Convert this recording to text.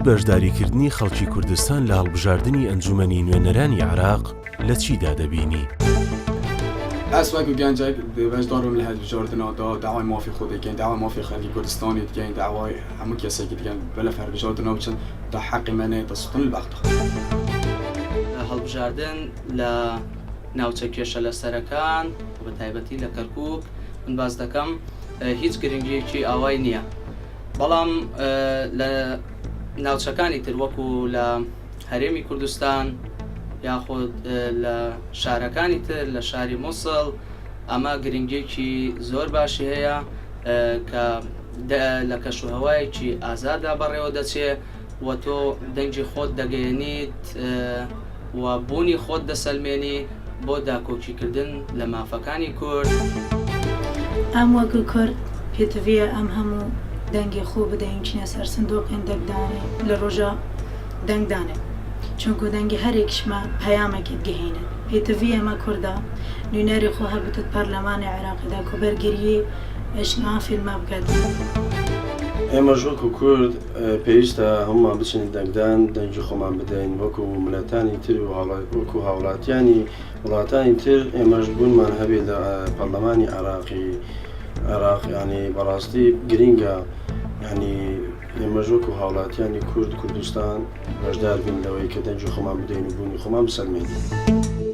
بەشداریکردنی خەڵکی کوردستان لە هەڵبژاردنی ئەنجومەنی نوێنەرانی عێراق لە چیدا دەبینی؟ ئەز وەکو گەنجێک بەشدار بم لە هەلبژاردنادا داوای مافی خۆ دەکەین داوای مافی خەلکی کوردستانی دکەین داوای هەموو کەسێکی دکەن بەلەف هەلبژاردنا بچن تا حەقی مە نەیەتە سوتن لە بەغدا. هەڵبژاردن لە ناوچە کێشە لەسەرەکان و بە تایبەتی لە کەرکوک من باس دەکەم هیچ گرنگیەکی ئاوای نییە بەڵام لە ناوچەکانی تر وەکو لە هەرێمی کوردستان یاخود لە شارەکانی تر لە شاری موسڵ ئەمە گرنگیەکی زۆر باشی هەیە کە لە کەشوهەوایەکی ئازادا بەڕێوە دەچێ و تۆ دەنگی خۆت دەگەیەنیت و بوونی خۆت دەسەلمێنی بۆ داکۆکیکردن لە مافەکانی کورد. ئەم وەکو کورد پێتڤیە ئەم هەموو دەنگێ خۆ بدەین چینە سەر سندوقێن دەگدانێ لە ڕۆژا دەنگدانێ چونکو دەنگێ هەرێکیشمە پەیامەکێ دگەهێنێت پێتڤیە مە کوردا نوینەرێ خۆ هەبتت پەرلەمانێ عێراقێدا کو بەرگریێ ئەش مافێن مە بکەت. ئێمەش وەکو کورد پێویستە هەموومان بچینە دەنگدان، دەنگی خۆمان بدەین، وەکو مللەتانی تر و وەکو هاوڵاتیانی وڵاتانی تر ئێمەش بوونمان هەبێت لە پەرلەمانی عێراقی عێراق یانی بەڕاستی گرینگە یانی ئێمەش وەکو هاوڵاتیانی کورد کوردستان بەشدار بین لەوەی کە دەنگی خۆمان بدەین و بوونی خۆمان بسەلمێنین.